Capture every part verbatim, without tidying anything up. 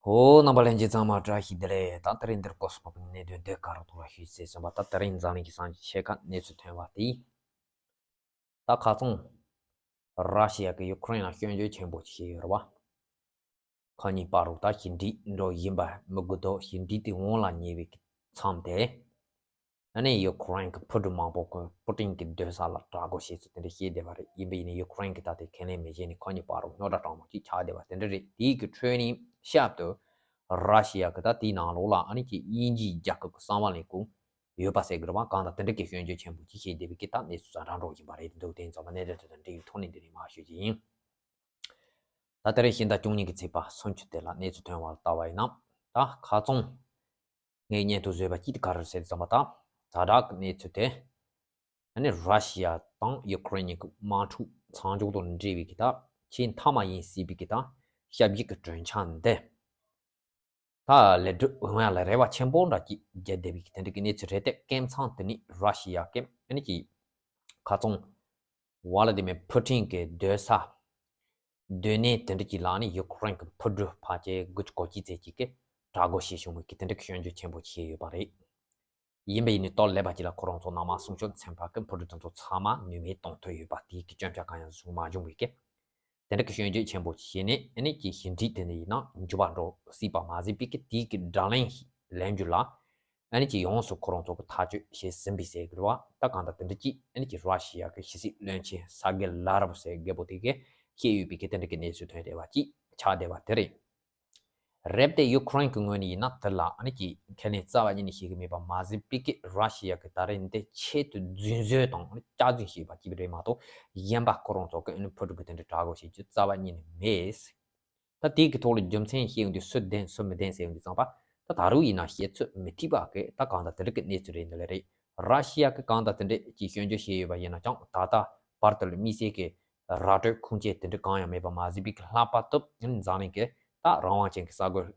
ཧོ། རྣམ་པ་ལྷན་རྒྱས་ཚང་མ་བཀྲ་ཤིས་བདེ་ལེགས། ད་དེ་རིང་འདིར་སྐོར་སོགས་པའི་གནད་དོན་དེ་ག་རུ་ཐོག་ལ་ཞུས་ཟེར་སོང་བ། ད་དེ་རིང་འཛམ་གླིང་གི་སང་ཕྱེད་ཀ་གནས་ཚུལ་ཐོན་པ་དེ། ད་ཁ་སང་ར་ཤི་ཡ་གི་ཡུ་ཁུ་རེན་ལ་སྐྱོན་བརྗོད་ཆེན་པོ་ཞིག་བྱས་ཡོད་རེད་བ། ཁ་ཉིན་བར་དུ་ད་ཞི་འགྲིག་འགྲོ་བཞིན་པ་མི་དགོས་དོ། ཞི་འགྲིག་དེ་དབང་ལ་ཉེ་བའི་མཚམས་དེ། ཨ་ནི་ཡུ་ཁུ་རེན་གྱི་ཕོ་བྲང་མང་པོ་ཀྱིས་པུ་ཏིན་གྱི་སྡོད་ས་ལ་དྲག་རྒོལ་བྱས་ཚུལ་དེ་འདྲ་བཤད་བསྡད་པ་རེད། ཡིན་པ་ཡིན་ནའི་ཡུ་ཁུ་རེན་གྱིས་ད་ལྟའི་ཁས་ལེན་མི་བྱེད་ནས་ཁ་ཉིན་བར་དུ་རྙོག་དྲ་གྲང་མོ་ཅིག་ཆགས་བསྡད་པ་དེ་འདྲ་རེད། དེའི་གི་ཁྲོད་ནས་ཞབས་ཏུ་ར་ཤི་ཡ་གི་ད་དེའི་ནང་ལོགས་ལ་ཨ་ནི་ཀྱི་དབྱིན་ཇིའི་རྒྱལ་ཁབ་ཀྱི་གསང་བ་ལེན་ཁུངས་ཡོད་པ་ཟེར་གི་རེད་བ། གང་ལྟར་དེ་འདྲ་གི་སྐྱོན་བརྗོད་ཆེན་པོ་ཅིག་བྱས་བསྡད་པའི་གི་ད་གནས་ཚུལ་ཟ་འདྲ་འགྲོ་བཞིན་པ་རེད་འདུག་དེ་ཚོ་མ་གནད་དོན་དེ་དང་འབྲེལ་བའི་ཐོག་ནས་འདི་རིང་མར་ཞུ་རྒྱུ་ཡིན། ད་དེ་རིང་ཕྱི་ཟླ་བཅུ་གཉིས་ཀྱི་ཚེས་པ་སུམ་ཅུ་དེ་ལ་གནས་ཚུལ་ཐོན་པ་ལ་བལྟ་བ་ཡིན་ན། ད་ཁ་སང་ངས་སྙན་ཐོ་བཟོས་པ་གཅིག་དེ་ག་རེ་ཟེར་ཙམ་པ། ད་ཛ་དྲག་གི་གནས་ཚུལ་དེ། ཨ་ནི་ར་ཤི་ཡ་དང་ཡུ་ཁུ་རེན་གཉིས་ཀྱི་དམག་འཁྲུག་མཚམས་འཇོག་དང་འབྲེལ་བའི་གི་ད་ཆེས་མཐའ་མ་ཡིན་སྲིད་པའི་གི་ད་ཞབས་ཕྱི་གི་གྲོས་འཆར་འདི། ད་ལས་སྒྲུབ་འོང་ཡ་ལ་རེ་བ་ཆེན་པོ་འདྲ་ཅིག་བརྒྱབ་བསྡད་པའི་གི་དེ་འདྲ་གི་གནས་ཚུལ་རེད་དེ། སྐབས་མཚམས་དེ་ནི་ར་ཤི་ཡ་གི་ཨ་ནི་ཀྱི་ཁ་སང་ཝ་ལ་དི་མེ་ཕུ་ཏིན་གྱི་སྡོད་ས་སྡོད་གནས་དེ་འདྲ་ཅིག་ལ་ནི་ཡུ་ཁུ་རེན་གྱི་མཁའ་འགྲུལ་ཕལ་ཆེར་དགུ་བཅུ་གོ་གཅིག་ཙམ་ཅིག་གིས་དྲག་རྒོལ་བྱས་བྱུང་བའི་གི་དེ་འདྲ་གི་སྐྱོན་བརྗོད་ཆེན་པོ་བྱས་ཡོད་པ་རེད། ཡིན་པ་ཡིན་ནའི་ལྟོ་ལེ་བ་ཅིག་ལ་ཁོ་རང་ཚོ་ནང་མ་སྲུང་སྐྱོབ་ཚན་པ་གི་མཁའ་འགྲུལ་དེ་ཚོ་ཚང་མ་ནུས་མེད་གཏོང་ཐུབ་ཡོད་པ། དེའི་གི་སྐྱོན་ཆ་གང་ཡང་བྱུང་མ་བྱུང་བའི་གི་དེ་འདྲ་གི་སྐྱོན་བརྗོད་ཆེན་པོ་བྱས་ནས། ཨ་ནི་ཀྱི་ཞི་འགྲིག་དེ་འདྲ་ཡིན་ན་འགྱུར་བ་འགྲོ་སྲིད་པ་མ་ཟད་པའི་གི་དེའི་གི་བརྡ་ལན་ལེན་རྒྱུ་ལ། ཨ་ནི་ཀྱི་ཡོངས་སུ་ཁོ་རང་ཚོ་གི་ཐག་གཅོད་བྱས་ཟིན་པའི་ཟེར་གི་རེད་བ། ད་གང་ལྟར་དེ་འདྲ་ཅིག་ཨ་ནི་ཀྱི་ར་ཤི་ཡ་གི་ཕྱི་སྲིད་བློན་ཆེན་སར་གེ་ལ་རོབ་ཟེར་རྒད་པོ་དེ་གིས་བཤད་ཡོད་པའི་གི་དེ་འདྲ་གི་གནས་ཚུལ་ཐོན་བསྡད་པ་ཅིག་ཆགས་བསྡད་པ་དེ་རེད། རེད་དེ། ཡུ་ཁུ་རེན་གྱི་ངོས་ནས་ཡིན་ན་དེ་ལ་ཨ་ནི་ཀྱི་ཁས་ལེན་རྩ་བ་ཉིད་ནས་བྱེད་ཀྱི་མེད་པ་མ་ཟད་པའི་གི་ར་ཤི་ཡ་གི་ད་རེས་འདི་ཆེད་དུ་རྫུན་བཟོས་དང་ཨ་ནི་སྐྱག་རྫུན་བྱས་པ་ཅིག་རེད་མ་གཏོགས། གཞན་པ་ཁོ་རང་ཚོ་གི་ཨ་ནི་ཕུ་ཏིན་གི་དེ་འདྲ་དྲག་རྒོལ་བྱེད་རྒྱུ་རྩ་བ་ཉིད་ནས་མེད། ད་དེའི་གི་ཐོག་ལ་རྒྱུ་མཚན་བཤད་འདི་སུ་བདེན་སུ་མི་བདེན་ཟེར་འདི་ཙམ་པ། ད་ད་རུང་ཡིན་ན་བཤད་ཚོད་མི་ཐིག་པ་གི་ད་གང་ལྟར་དེ་འདྲ་གི་གནས་ཚུལ་རེད། འདི་ལ་རེད། ར་ཤི་ཡ་གི་གང་ལྟར་དེ་འདྲ་གི་སྐྱོན་བརྗོད་བྱས་ཡོད་པ་ཡིན་ན་ཀྱང་། ད་ལྟ་བར་དུ་ལ་དམིགས་བསལ་གྱི་ར་སྤྲོད་ཁུངས་སྐྱེལ་དེ་འདྲ་གང་ཡང་མེད་པ་མ་ཟད་པའི་གི་ལྷག་པར་དུ་འཛམ་གླིང་གི་ད་རང་དབང་ཅན་གྱི་ས་ཁུལ་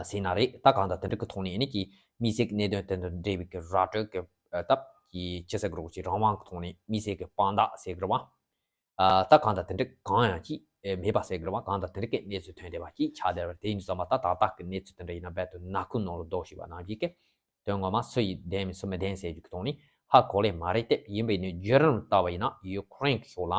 ཟེར་ན་རེད། ད་གང་ལྟར་དེ་འདྲ་གི་ཐོག་ནས་ཨ་ནི་ཀྱི་དམིགས་བསལ་གྱི་གནད་དོན་དེ་འདྲ་འབྲེལ་བའི་གི་ར་སྤྲོད་ཀྱི་སྟབས་ཀྱིས་ཅི་ཟེར་གི་རེད། ཅིག་རང་དབང་གི་ཐོག་ནས་དམིགས་བསལ་གྱི་དཔང་རྟགས་ཟེར་གི་རེད་བ། ཨ། ད་གང་ལྟར་དེ་འདྲ་གང་ཡང་ཅིག་ཨེ་མེད་པ་ཟེར་གི་རེད་བ། གང་ལྟར་དེ་འདྲ་གི་གནས་ཚུལ་ཐོན་བསྡད་པ་ཅིག་ཆགས་བསྡད་པ་རེད། དེ་ཡིན་དུས་ཙམ་པ་ད་ད་ལྟ་གི་གནས་ཚུལ་དེ་འདྲ་ཡིན་ན་རྦད་དེ་ནག་ཁུང་ནང་ལ་རྡོ་གཞུས་པ་ནང་བཞིན་གྱི་དོན་ངོ་མ་སུ་ཡིས་བདེན་མིན་སུ་མི་བདེན་ཟེར་རྒྱུ་གི་ཐོག་ནས་ཧ་གོ་ལེ་མ་རེད་དེ། ཡིན་པ་ཡིན་ནའི་བརྒྱུད་རིམ་ལྟ་བ་ཡིན་ན་ཡུ་ཁུ་རེན་གྱི་ཕྱོགས་ལ་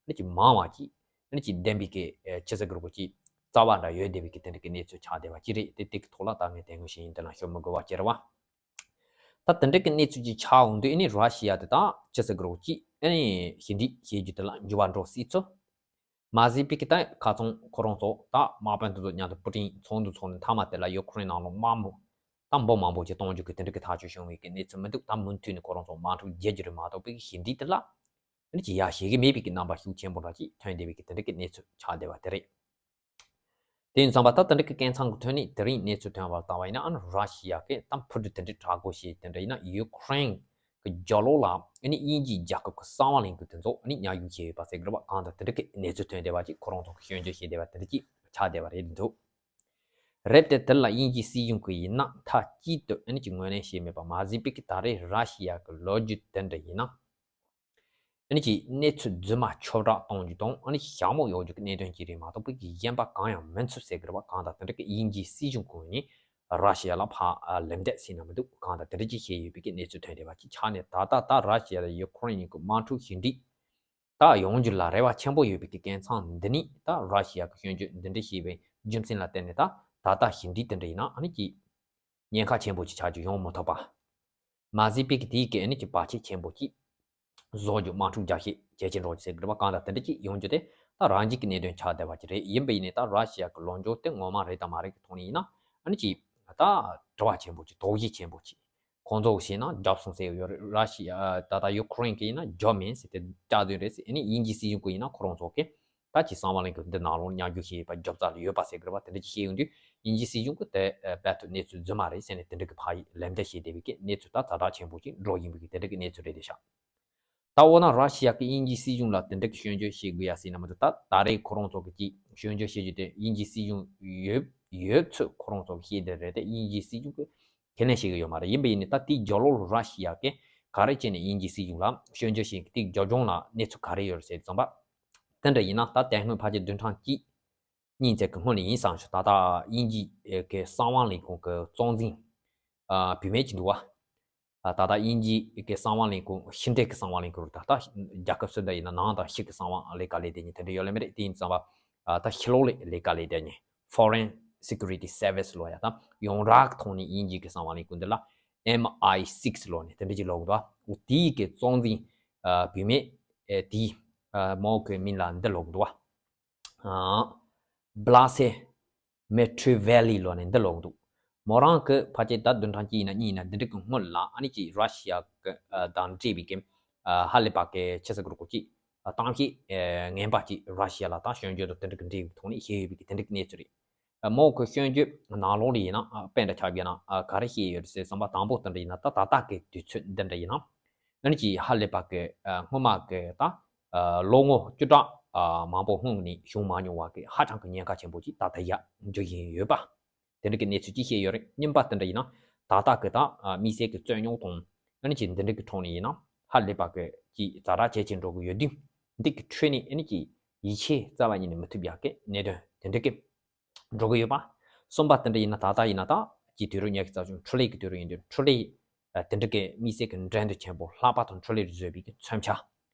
ནི་ཅིག་མང་བ་ཅིག་ནི་ཅིག་བདེན་པའི་གི་ཨེ་ཅི་ཟེར་གི་རེད། ཅིག་རྩ་བ་འདྲ་ཡོད་བསྡད་པའི་གི་དེ་འདྲ་གི་གནས་ཚུལ་ཆགས་བསྡད་པ་ཅིག་རེད། དེ་དེ་གི་ཐོག་ལ་ད་ངས་དེ་སྔོན་བཤད་ཡིན། དེ་ལ་ཤོད་མི་དགོས་པ་ཅིག་རེད་བ། ད་དེ་འདྲ་གི་གནས་ཚུལ་ཅིག་ཆགས་འོང་དུས་ཨ་ནི་ར་ཤི་ཡ་དེ་དང་ཅི་ཟེར་གི་རེད། ཅིག་ཨ་ནི་ཞི་འགྲིག་བྱེད་རྒྱུ་དེ་ལ་འགྱུར་བ་འགྲོ་སྲིད་ཚུལ་མ་ཟད་པའི་གི་ད་ཁ་སང་ཁོ་རང་ཚོ་ད་དམག་དཔོན་དེ་ཚོ་མཉམ་དུ་པུ་ཏིན་ཚོགས་འདུ་ཚོགས་ནས་མཐའ་མ་དེ་ལ་ཡུ་ཁུ་རེན་ནང་ལ་དམག་མི་ད་འབོར་མང་པོ་ཅིག་གཏོང་རྒྱུ་གི་དེ་འདྲ་གི་ཐག་གཅོད་བྱུང་བའི་གི་གནས་ཚུལ་མི་འདུག་ད་མུ་མཐུད་ནས་ཁོ་རང་ཚོ་དམག་འཁྲུག་རྒྱག་རྒྱུ་རེད་མ་གཏོགས་པའི་གི་ཞི་འགྲིག་དེ་ལ་ཨ་ནི་ཅིག་ཡར་ཞུ་གི་མེད་པའི་གི་རྣམ་པ་ཤུགས་ཆེན་པོ་འདྲ་ཅིག་ཐོན་བསྡད་པའི་གི་དེ་འདྲ་གི་གནས་ཚུལ་ཆགས་བསྡད་པ་དེ་རེད། དེ་ཡིན་ཙང་པ་ད་དེ་འདྲ་གི་སྐད་ཚང་གི་ཐོན་ནས་དེ་རིང་གནས་ཚུལ་ཐོན་པར་བལྟ་བ་ཡིན་ན། ཨ་ནི་ར་ཤི་ཡ་གི་ད་ཕུ་ཏིན་དེ་འདྲའི་དྲག་རྒོལ་བྱས་དེ་འདྲ་ཡིན་ན་ཡུ་ཁུ་རེན་གི་རྒྱབ་ལོགས་ལ་ཨ་ནི་དབྱིན་ཇིའི་རྒྱལ་ཁབ་ཀྱི་གསང་བ་ལེན་མཁན་དེ་ཚོ་ཨ་ནི་ཉར་ཞུགས་བྱས་ཡོད་པ་ཟེར་གི་རེད་བ། གང་ལྟར་དེ་འདྲ་གི་གནས་ཚུལ་ཐོན་བསྡད་པ་ཅིག་ཁོ་རང་ཚོ་གི་སྐྱོན་བརྗོད་བྱས་བསྡད་པ་དེ་འདྲ་ཅིག་ཆགས་བསྡད་པ་རེད་འདུག་རེད་དེ། དེ་ལ་དབྱིན་ཇིའི་སྲིད་གཞུང་གི་ཡིན་ན་མཐའ་གཅིག་ཏུ་ཨ་ནི་ཅིག་ངོས་ལེན་བྱས་མེད་པ་མ་ཟད་པའི་གི་ད་རེས་ར་ཤི་ཡ་གི་ལོ་རྒྱུས་དེ་འདྲ་ཡིན་ན། ཨ་ནི་ཅིག་གནས་ཚུལ་རྫུན་མ་ཁྱབ་བསྒྲགས་གཏོང་རྒྱུ་དང་ཨ་ནི་ཞྭ་མོ་གཡོག་རྒྱུ་གི་གནད་དོན་ཅིག་རེད་མ་གཏོགས་པའི་གཞན་པ་གང་ཡང་མིན་ཚུལ་ཟེར་གི་རེད་བ། གང་ལྟར་དེ་འདྲ་གི་དབྱིན་ཇིའི་སྲིད་གཞུང་ངོས་ནས་ར་ཤི་ཡ་ལ་ཕར་ལན་འདེབས་ཟེར་ན་མི་འདུག་གང་ལྟར་དེ་འདྲ་ཅིག་བཤད་ཡོད་པའི་གི་གནས་ཚུལ་ཐོན་བསྡད་པ་ཅིག་ཆགས་ནས། ད་ལྟ་ད་ར་ཤི་ཡ་དང་ཡུ་ཁུ་རེན་གཉིས་ཀྱི་དམག་འཁྲུག་ཞི་འགྲིག་ད་ཡོང་རྒྱུ་ལ་རེ་བ་ཆེན་པོ་ཡོད་པའི་གི་སྐད་ཚང་འདི་ནས། ད་ར་ཤི་ཡ་གི་སྐྱོན་བརྗོད་འདི་འདྲ་བྱས་པའི་རྒྱུ་མཚན་ལ་བརྟེན་ནས་ད་ད་ལྟ་ཞི་འགྲིག་དེ་འདྲ་ཡིན་ན་ཨ་ནི་ཅིག་ཉེན་ཁ་ཆེན་པོ་ཅིག་ཆགས་རྒྱུ་ཡོང་མི་ཐུབ་པ། མ་ཟད་པའི་གི་དེའི་གི་ཨ་ནི་ཅིག་བར་ཆད་ཆེན་པོ་ཅིག་བཟོ་རྒྱུ། དམག་འཁྲུག་རྒྱག་ཤས་ཇེ་ཆེ་འགྲོ་རྒྱུ་ཟེར་གི་རེད་བ། གང་ལྟར་དེ་འདྲ་ཅིག་ཡོང་རྒྱུ་དེ་ད་རང་རྒྱུད་ཀྱི་གནད་དོན་ཆགས་བསྡད་པ་ཅིག་རེད། ཡིན་པ་ཡིན་ནའི་ད་ར་ཤི་ཡ་གི་ལངས་ཕྱོགས་དེ་ངོ་མ་རེད་དང་མ་རེད་ཀྱི་ཐོག་ནས་ཡིན་ན་ཨ་ནི་ཅིག་ད་དྲི་བ་ཆེན་པོ་ཅིག་དོགས་གཞི་ཆེན་པོ་ཅིག་ཁོང་ཚོ་བྱས་ན་རྒྱབ་སོང་ཟེར་ཡོད་རེད། ར་ཤི་ཡ་ད་ལྟ་ཡུ་ཁུ་རེན་གྱི་ཡིན་ན་རྒྱབ་མིན་ཟེར་ཏེ་སྐྱག་རྫུན་རེད་ཟེར། ཨ་ནི་དབྱིན་ཇིའི་སྲིད་གཞུང་གི་ཡིན་ན་ཁོ་རང་ཚོ་གི་ད་ཅིག་གསང་བ་ལེན་གི་འདི་ནང་ལོགས་ཉར་རྒྱུ་ཞིག་ཡོད་པ། རྒྱབ་རྩ་ལ་ཡོད་པ་ཟེར་གི་རེད་བ། དེ་འདྲ་ཅིག་བཤད་ཡོང་དུས་དབྱིན་ཇིའི་སྲིད་གཞུང་གི་དེ་རྦད་དེ་གནས་ཚུལ་རྫུན་མ་རེད་ཟེར་ནས་དེ་འདྲ་གི་ཕར་ལན་འདེབས་བྱས་བསྡད་པའི་གི་གནས་ཚུལ་ད་ཛ་དྲག་ཆེན་པོ་ཅིག་འགྲོ་བཞིན་པའི་གི་དེ་འདྲ་གི་གནས་ཚུལ་རེད་དེ་ཤག་ད་འོ་ན་ར་ཤི་ཡ་གི་དབྱིན་ཇིའི་སྲིད་གཞུང་ལ་དེ་འདྲ་གི་སྐྱོན་བརྗོད་བྱེད་དགོས་ཡ་ཟེར་ན་མི་འདུག་ད་ད་རེས་ཁོ་རང་ཚོ་གི་ཅིག་སྐྱོན་བརྗོད་བྱེད་རྒྱུ་དེ་དབྱིན་ཇིའི་སྲིད་གཞུང་ཡོད་ཡོད་ཚོད་ཁོ་རང་ཚོ་གི་བཤད་བསྡད་རེད་དེ། དབྱིན་ཇིའི་སྲིད་གཞུང་གི་ཁས་ལེན་བྱེད་གི་ཡོད་མ་རེད། ཡིན་པ་ཡིན་ནའི་ད་དེའི་རྒྱབ་ལོགས་ལ་ར་ཤི་ཡ་གི་ག་རེ་བྱས་ནས་དབྱིན་ཇིའི་སྲིད་གཞུང་ལ་སྐྱོན་བརྗོད་བྱེད་ཀྱི་དེའི་རྒྱབ་ལྗོངས་ལ་གནས་ཚུལ་ག་རེ་ཡོད་རེད་ཟེར་ཙམ་པ། དེ་འདྲ་ཡིན་ན་ད་དེ་སྔོན་ཕལ་ཆེར་བདུན་ཕྲག་གཅིག་ གཉིས་ཙམ་གྱི་སྔོན་ལ་ཡིན་བསམ་ཞུ། ད་ལྟ་དབྱིན་ཇི་གི་གསང་བ་ལས་ཁུངས་ཀྱི་གཙོ་འཛིན་བུད་མེད་ཅིག་འདུག་བ། ད་ལྟ་དབྱིན་ཇི་གི་གསང་བ་ལས་ཁུངས་ཕྱི་འབྲེལ་གྱི་གསང་བ་ལས་ཁུངས་རེད། ད་ལྟ་རྒྱལ་ཁབ་སུ་འདྲ་ཡིན་ན་ནང་དང་ཕྱི་གི་གསང་བ་ལས་ཀ་ལས་དེ་གཉིས་དེ་འདྲ་ཡོད་ལེ་མ་རེད། དེ་ཡིན་ཙང་བ་ད་ཕྱི་ལོགས་ལས་ལས་ཀ་ལས་དེ་གཉིས་Foreign Security Service ལོ་ཡ་ད་ཡོངས་གྲགས་ཐོག་ནས་དབྱིན་ཇི་གི་གསང་བ་ལས་ཁུངས་འདི་ལ་M I six ལོ་ནས་དེ་འདྲ་ཅིག་ལོག་འདུག་བ། དེའི་གི་གཙོ་འཛིན་བུད་མེད་དེའི་མོ་གི་མིང་ལ་འདི་ལོག་འདུག་བ། Blase Metrivelli ལོ་ནས་འདི་ལོག་འདུག་མོ་རང་གི་ཕལ་ཆེར་ཟླ་བདུན་ཕྲག་གཅིག་ཡིན་ན་གཉིས་ཡིན་ན་འདི་འདྲ་གི་སྔོན་ལ་ཨ་ནི་ཅིག་ར་ཤི་ཡ་གི་དང་འབྲེལ་བའི་གི་ཧ་ལས་པ་གི་ཆི་ཟེར་དགོས་རེད་གོ་ཅིག་གཏམ་བཤད་ངན་པ་ཅིག་ར་ཤི་ཡ་ལ་དང་གཞོན་སྐྱེས་དང་དེ་འདྲ་གི་འབྲེལ་བའི་ཐོག་ནས་བཤད་ཡོད་པའི་གི་དེ་འདྲ་གི་གནས་ཚུལ་རེད། མོ་གི་སྐྱོན་བརྗོད་ནང་ལོགས་ལ་ཡིན་ན་དཔེ་འདྲ་ཆགས་ཡོད་ན་ག་རེ་བཤད་ཡོད་ཟེར་བསམ་པ་དང་པོ་དེ་འདྲ་ཡིན་ན་ད་ད་ལྟ་གི་དུས་ཚོད་འདི་འདྲ་ཡིན་ན་ཨ་ནི་ཅིག་ཧ་ལས་པ་གི་སྔོན་མ་གི་ད་ལོ་ངོ་བཅུ་ཕྲག་མང་པོ་སྔོན་ནས་བྱུང་མ་མྱོང་བ་གི་ཧ་ཅང་གི་ཉེན་ཁ་ཆེན་པོ་ཅིག་ད་ལྟ་ཡ་འཇུ་བཞིན་ཡོད་པ། དེ་འདྲ་གི་གནས་ཚུལ་ཅིག་བཤད་ཡོད་རེད། གཉིས་པ་དེ་འདྲ་ཡིན་ན་ད་ལྟ་གི་ད་དམིགས་བསལ་གི་རྩོད་རྙོག་དང་ཨ་ནི་ཅིག་འདི་འདྲ་གི་ཁྲོད་ནས་ཡིན་ན་ཧ་ལས་པ་གི་ཅིག་ཛ་དྲག་ཇེ་ཆེར་འགྲོ་གི་ཡོད་དུས་འདི་གི་ཁྲོད་ནས་ཨ་ནི་ཅིག་ཡིད་ཆེས་རྩ་བ་ཉིད་ནས་མི་ཐུབ་ཡག་གི་གནད་དོན་དེ་འདྲ་གི་འགྲོ་གི་ཡོད་པ། གསུམ་པ་དེ་འདྲ་ཡིན་ན་ད་ལྟ་ཡིན་ན་ད་ཀྱི་དུས་རབས་ཉི་ཤུ་རྩ་གཅིག་འཕྲུལ་ལས་ཀྱི་དུས་རབས་ཡིན་དུས་འཕྲུལ་ལས་དེ་འདྲ་གི་དམིགས་བསལ་གྱི་འགྲན་བསྡུར་ཆེན་པོ་ལྷག་པར་དུ་འཕྲུལ་ལས་བཟོས་པའི་གི་མཚོན་ཆ་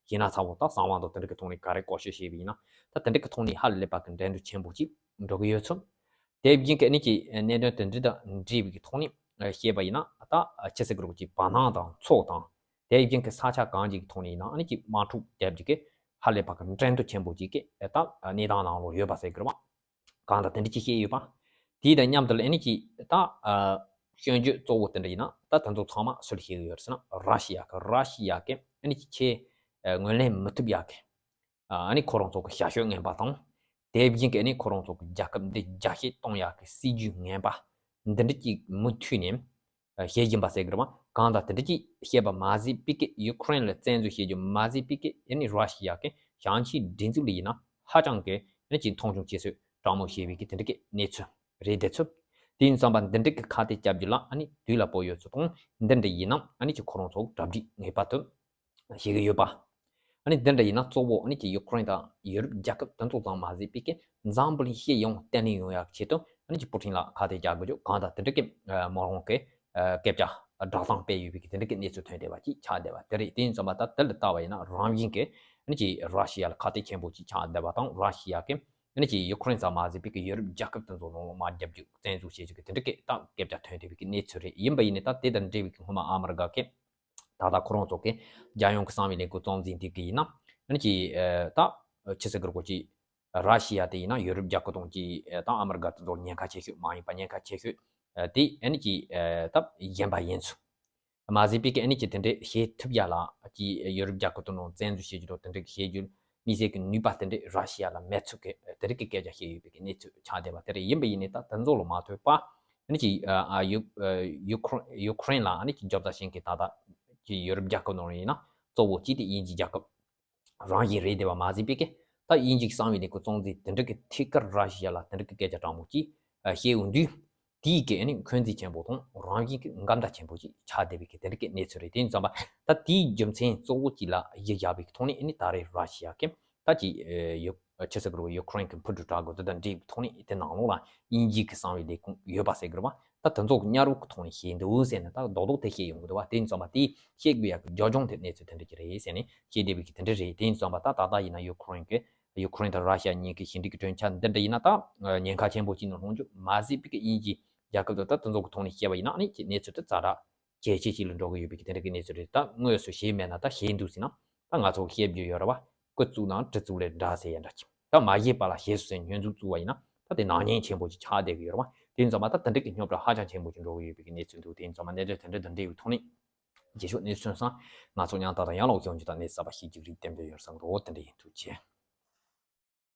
ཡིན་ན་ཚ་བོ་ད་གསང་བ་དང་དེ་འདྲ་གི་ཐོག་ནས་ག་རེ་བཀོལ་སྤྱོད་བྱས་པ་ཡིན་ན་ད་དེ་འདྲ་གི་ཐོག་ནས་ཧ་ལས་པ་གི་འགྲན་བསྡུར་ཆེན་པོ་ཅིག་འགྲོ་གི་ཡོད་ཚུལ། དེ་བཞིན་གྱི་ཨ་ནི་ཀྱི་གནད་དོན་དེ་འདྲ་དང་འབྲེལ་བའི་གི་ཐོག་ནས་བཤད་པ་ཡིན་ན་ད་ཆི་ཟེར་དགོས་རེད་ཀྱི་བར་སྣང་དང་ཚོགས་དང་དེ་བཞིན་གྱི་ས་ཆ་གང་ཅིག་གི་ཐོག་ནས་ཡིན་ན་ཨ་ནི་ཀྱི་དམག་འཁྲུག་རྒྱབ་ཀྱི་གི་ཧ་ལས་པ་གི་འགྲན་བསྡུར་ཆེན་པོ་ཅིག་གི་ད་གནས་སྟངས་ནང་ལོགས་ཡོད་པ་ཟེར་དགོས་རེད་བ། གང་དང་དེ་འདྲ་ཅིག་བཤད་ཡོད་པ། དེ་དང་མཉམ་དུ་ལ་ཨ་ནི་ཅིག་ད་སྐྱོན་བརྗོད་གཙོ་བོ་དེ་འདྲ་ཡིན་ན་ད་དེ་ཚོ་ཚང་མ་སུ་ལ་བཤད་གི་ཡོད་ཟེར་ན་ར་ཤི་ཡ་གི་ར་ཤི་ཡ་གི་ཨ་ནི་ཅིག་ཆེས་ངོས་ལེན་མི་ཐུབ་ཡག་གི་ཨ་ནི་ཁོ་རང་ཚོ་གི་ཞབས་ཞུ་ངན་པ་དང་། དེ་བཞིན་གི་ཨ་ནི་ཁོ་རང་ཚོ་གི་རྒྱལ་ཁབ་འདི་རྒྱ་སྐྱེད་གཏོང་ཡག་གི་སྲིད་ཇུས་ངན་པ་འདི་འདྲ་ཅིག་མུ་མཐུད་ནས་བཤད་བཞིན་པ་ཟེར་གི་རེད་བ། གང་ལྟར་དེ་འདྲ་ཅིག་བཤད་པ་མ་ཟད་པའི་གི་ཡུ་ཁུ་རེན་ལ་བཙན་འཛུལ་བྱེད་རྒྱུ་མ་ཟད་པའི་གི་ཨ་ནི་ར་ཤི་ཡ་གི་ཞིང་ཆེན་སྒྲིག་འཛུགས་ལ་ཡིན་ན་ཧ་ཅང་གི་ཨ་ནི་ཅིག་མཐོང་ཆུང་བྱེད་སྲོལ་དྲང་མོ་བྱས་པའི་གི་དེ་འདྲ་གི་གནས་ཚུལ་རེད། དེ་ཚོ་དེ་ཡིན་ཙང་པ་འདི་འདྲ་གི་ཁ་གཏད་བཅག་རྒྱུ་ལ་ཨ་ནི་དུས་ལ་བབ་ཡོད་ཚུལ་དང་འདི་འདྲ་ཡིན་ན་ཨ་ནི་ཅིག་ཁོ་རང་ཚོ་གྲ་སྒྲིག་ངེས་པར་དུ་བྱེད་ཀྱི་ཡོད་པ། ཨ་ནི་འདི་འདྲ་ཡིན་ན་གཙོ་བོ་ཨ་ནི་ཀྱི་ཡུ་ཁུ་རེན་དང་ཡུ་རོབ་རྒྱལ་ཁབ་དེ་ཚོ་ཙམ་མ་ཟད་པའི་གི་འཛམ་བུ་གླིང་སྤྱི་ཡོངས་བརྟན་ལྷིང་ཡོང་ཡག་ཆེད་དུ་ཨ་ནི་ཀྱི་པུ་ཏིན་ལ་ཁ་གཏད་བཅག་དགོས་རྒྱུ་གང་དང་དེ་འདྲ་གི་མོ་རང་གི་སྐད་ཆ་བསྒྲགས་སྟངས་སྤེལ་ཡོད་པའི་གི་དེ་འདྲ་གི་གནས་ཚུལ་ཐོན་བསྡད་པ་ཅིག་ཆགས་བསྡད་པ་དེ་རེད། དེ་ཡིན་ཙང་མ་ད་དེ་ལ་ལྟ་བ་ཡིན་ན་རང་བཞིན་གི་ཨ་ནི་ཀྱི་ར་ཤི་ཡ་ལ་ཁ་གཏད་ཆེན་པོ་ཅིག་ཆགས་བསྡད་པ་དང་ར་ཤི་ཡ་གི་ཨ་ནི་ཀྱི་ཡུ་ཁུ་རེན་ཙམ་མ་ཟད་པའི་གི་ཡུ་རོབ་རྒྱལ་ཁབ་དེ་ཚོ་ནང་ལོགས་དམག་རྒྱབ་རྒྱུ་བཙན་འཛུལ་བྱེད་རྒྱུ་གི་དེ་འདྲ་གི་ད་སྐད་ཆ་ཐོན་བསྡད་པའི་གི་གནས་ཚུལ་རེད། ཡིན་པ་ཡིན་ནའི་ད་དེ་དང་འབྲེལ་བའི་གི་སྔོན་མ་ཨ་མི་རི་ཀ་གི་ད་ལྟ་ཁོ་རང་ཚོ་གི་རྒྱལ་ཡོངས་ཀྱི་གསང་བའི་ལས་ཁུངས་གཙོ་འཛིན་དེ་གི་ཡིན་ན་ཨ་ནི་ཀྱི་ད་ཆི་ཟེར་གི་རེད་གོ་ཅི། ར་ཤི་ཡ་དེ་ཡིན་ན་ཡུ་རོབ་རྒྱལ་ཁབ་དང་ཀྱི་ད་ཨ་མི་རི་ཀ་དེ་ཚོར་ཉེན་ཁ་ཆེ་ཤོས་མ་ཡིན་པ་ཉེན་ཁ་ཆེ་ཤོས་དེ་ཨ་ནི་ཀྱི་ད་གཞན་པ་ཡིན་ཚུལ། མ་ཟད་པའི་ཀྱི་ཨ་ནི་ཀྱི་དེ་འདྲའི་བྱེད་ཐུབ་ཡ་ལ་ཀྱི་ཡུ་རོབ་རྒྱལ་ཁབ་དེ་ནང་བཙན་འཛུལ་བྱེད་རྒྱུ་དང་དེ་འདྲའི་བྱེད་རྒྱུ་དམིགས་བསལ་གྱི་ནུས་པ་དེ་འདྲའི་ར་ཤི་ཡ་ལ་མེད་ཚུལ་གྱི་དེ་འདྲའི་ཀྱི་སྐད་ཆ་བཤད་ཡོད་པའི་ཀྱི་གནས་ཚུལ་ཆགས་བསྡད་པ་དེ་རེད། ཡིན་པ་ཡིན་ནའི་ད་དེ་ཚོ་ལ་མ་ལྟོས་པ་ཨ་ནི་ཀྱི་ཡུ་ཡུ་ཁུ་རེན་ལ་ཨ་ནི་ཀྱི་རྒྱབ་རྩ་བྱེད་མཁན་ད་ལྟ་ཀྱི་ཡུ་རོབ་རྒྱལ་ཁབ་ནང་ཡིན་ན་གཙོ་བོ་གཅིག་དེ་དབྱིན་ཇི་རྒྱལ་ཁབ་རང་བཞིན་རེད་བསྡད་པ་མ་ཟད་པའི་ཀྱི་ད་དབྱིན་ཇིའི་གསང་བའི་ལས་ཁུངས་གཙོ་འཛིན་དེ་འདྲ་གི་ཐད་ཀར་ར་ཤི་ཡ་ལ་དེ་འདྲ་གི་སྐད་ཆ་དྲང་མོ་ཅིག་བཤད་ཡོང་དུས་དེའི་ཀྱི་ཨ་ནི་འཁོན་འཛིན་ཆེན་པོ་དང་རང་བཞིན་གྱི་འགལ་ཟླ་ཆེན་པོ་ཅིག་ཆགས་བསྡད་པའི་ཀྱི་དེ་འདྲ་གི་གནས་ཚུལ་རེད། དེ་ཡིན་ཙང་པ་ད་དེའི་རྒྱུ་མཚན་གཙོ་བོ་ཅིག་ལ་གཞི་བཞག་པའི་ཐོག་ནས་ཨ་ནི་ད་རེས་ར་ཤི་ཡ་གི་ད་ཀྱི་ཡུ་ཆི་ཟེར་དགོས་རེད། ཡུ་ཁུ་རེན་གྱི་འཕུར་གྲུ་དྲག་རྒོད་དེ་དང་འབྲེལ་བའི་ཐོག་ནས་དེ་ནང་ལོགས་ལ་དབྱིན་ཇི་གི་གསང་བའི་ལས་ཁུངས་ཡོད་པ་ཟེར་དགོས་རེད་བ། ད་དེ་ཚོ་གི་གཉའ་རོགས་ཀྱི་ཐོག་ནས་བཤད་འདུག་ཟེར་ནས་ད་རྡོག་རྡོག་དེ་བཤད་ཡོང་གི་འདུག་བ། དེ་ཡིན་ཙང་པ་དེ་བཤད་དགོས་ཡག་གི་རྒྱབ་ལྗོངས་དེ་གནས་ཚུལ་དེ་འདྲ་ཅིག་རེད་ཟེར་ནས་བཤད་བསྡད་པའི་གི་དེ་འདྲ་རེད། དེ་ཡིན་ཙང་པ་ད་ད་ལྟ་ཡིན་ན་ཡུ་ཁུ་རེན་གྱི་ཡུ་ཁུ་རེན་དང་ར་ཤི་ཡ་གཉིས་ཀྱི་ཞི་འགྲིག་གི་གྲོས་འཆར་འདི་འདྲ་ཡིན་ན་ད་ཉེན་ཁ་ཆེན་པོ་ཅིག་ནང་ལྷུང་རྒྱུ་མ་ཟད་པའི་གི་དབྱིན་ཇི་རྒྱལ་ཁབ་དང་ད་དེ་ཚོ་གི་ཐོག་ནས་བཤད་པ་ཡིན་ན་ཨ་ནི་ཀྱི་གནས་ཚུལ་དེ་ཛ་དྲག་གལ་ཆེ་ཞིག་ལ་འགྲོ་གི་ཡོད་པའི་གི་དེ་འདྲ་གི་གནས་ཚུལ་རེད། ད་དངོས་སུ་བཤད་མེད་ན་ད་བཤད་འདུག་ཟེར་ན་ད་ང་ཚོ་བཤད་རྒྱུ་ཡོད་རེད་བ། སྐུ་བཙུགས་ནང་གྲི་བཙུགས་ལས་འདྲ་ཟེར་ཡ་འདྲ་ཅིག་ད་མ་བཤད་པ་ལ་བཤད་སོང་ཟེར་སྙོན་འཛུགས་བཙུགས་པ་ཡིན་ན་ད་དེ་ནག་ཉེས་ཆེན་པོ་ཅིག་ཆགས་བསྡད་གི་ཡོད་རེད་བ། དེ་ཡིན་ཙང་མ་ད་དེ་འདྲ་གི་རྙོག་དྲ་ཧ་ཅང་ཆེན་པོ་ཅིག་འགྲོ་གི་ཡོད་པའི་གི་གནས་ཚུལ་འདུག་དེ་ཡིན་ཙང་མ་གནད་དོན་དེ་འདྲ་དང་འབྲེལ་བའི་ཐོག་ནས་རྗེས་ཕྱོགས་གནས་ཚུལ་སོང་ཙང་ང་ཚོ་མཉམ་དུ་ཡང་ལོག་ཡོང་རྒྱུ་དང་གནས་ཚུལ་གསར་པ་ཤེས་རྒྱུ་རིགས་གཏན་འབེབས་ཡོད་བསམ་འདུག་དེ་འདྲ་ཡིན། ཐུགས་རྗེ་ཆེ།